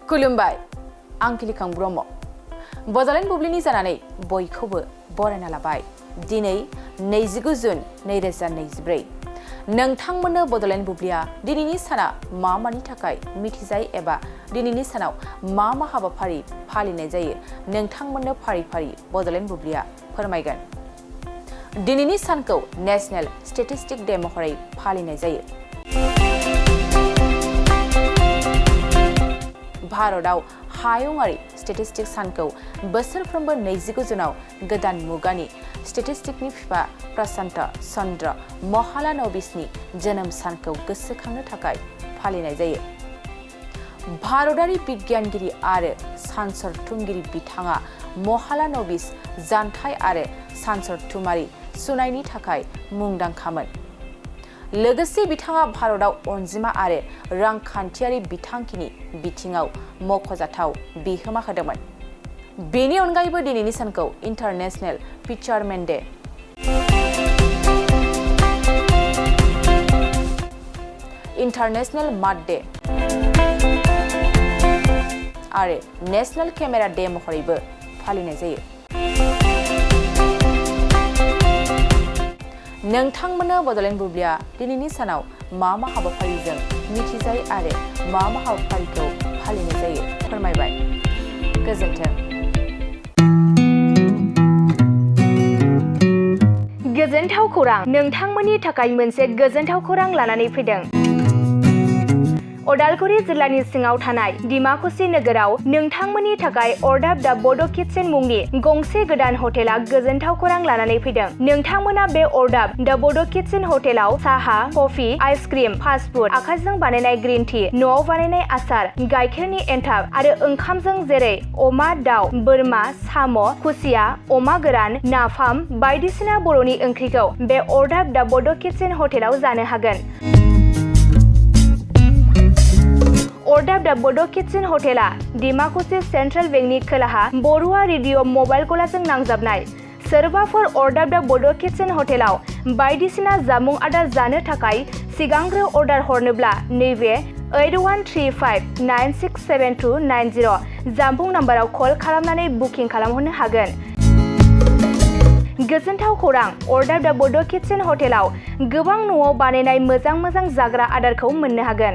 खुलुमबाय आं किलिखां ब्रह्म बड'लेण्ड बुब्लिनि जानानै बयखौबो बरायना लाबाय दिनै 29 जुन 2024 नोंथांमोननो बड'लेण्ड बुब्लिया दिनैनि साना मानि थाखाय मिथिजायो एबा दिनैनि सानाव मा हाबाफारि फालिनाय जायो नोंथांमोननो फारि फारि बड'लेण्ड बुब्लिया फोरमायगोन दिनैनि सानखौ नेशनेल स्टेटिस्टिक डे महरै फालिनाय जायो भारताव हायुङारि स्टेटिस्टिक्स सानखौ बोसोरफ्रोमबो 29 जुनाव गोदान मुगानि स्टेटिस्टिक्सनि बिफा प्रशांत चन्द्र महालानबिसनि जोनोम सानखौ गोसोखांनो थाखाय फालिनाय जायो भारतारि बिगियानगिरि आरो सानसरथुमगिरि बिथाङा महालानबिस जानथाय आरो सानसरथुमारि सुनायनि थाखाय मुंदांखामोन लोगोसे बिथाङा भारताव अनजिमा आरो रांखान्थियारि बिथांखिनि बिथिङाव मख'जाथाव बिहोमा होदोंमोन बेनि अनगायैबो दिनैनि सानखौ इन्टारनेशनेल फिशारमेन डे इन्टारनेशनेल माड डे आरो नेशनेल केमेरा डे महरैबो फालिनाय जायो नोंथांमोननो बड'लेण्ड बुब्लिया दिनैनि सानाव मा हाबाफारिजों मिथिजायो आरो मा हाबाफारिखौ फालिनाय जायो फोरमायबाय गोजोन्थों गोजोनथाव खौरां नोंथांमोननि थाखाय मोनसे गोजोनथाव खौरां लानानै फैदों उदालगुरि जिल्लानि सिङाव थानाय डिमाकुसि नोगोराव नोंथांमोननि थाखाय अर्डाब दा बड' किटचेन मुंनि गंसे गोदान हटेला गोजोनथाव खौरां लानानै फैदों नोंथांमोना बे अर्डाब दा बड' किटचेन हटेलाव साहा कफि आइसक्रिम फास्ट फुड आखाइजों बानायनाय ग्रीन टी न'आव बानायनाय आसार गाइखेरनि एन्थाब आरो ओंखामजों जेरै अमा दाउ बोरमा साम' खुसिया अमा गोरान नाफाम बायदिसिना बर'नि ओंख्रिखौ बे अर्डाब दा बड' किटचेन हटेलाव जानो हागोन अर्डाब दा बड' किटचेन हटेला डिमाकुसि सेन्ट्रेल बेंकनि खोलाहा बरुवा रेडिअ मबाइल गलाजों नांजाबनाय सोरबाफोर अर्डाब दा बड' किटचेन हटेलाव बायदिसिना जामुं आदार जानो थाखाय सिगांग्रो अर्डार हरनोब्ला नैबे 8135967290 जामबुं नाम्बाराव कल खालामनानै बुकिं खालामहरनो हागोन गोजोनथाव खौरां अर्डाब दा बड' किटचेन हटेलाव गोबां न'आव बानायनाय मोजां जाग्रा आदारखौ मोननो हागोन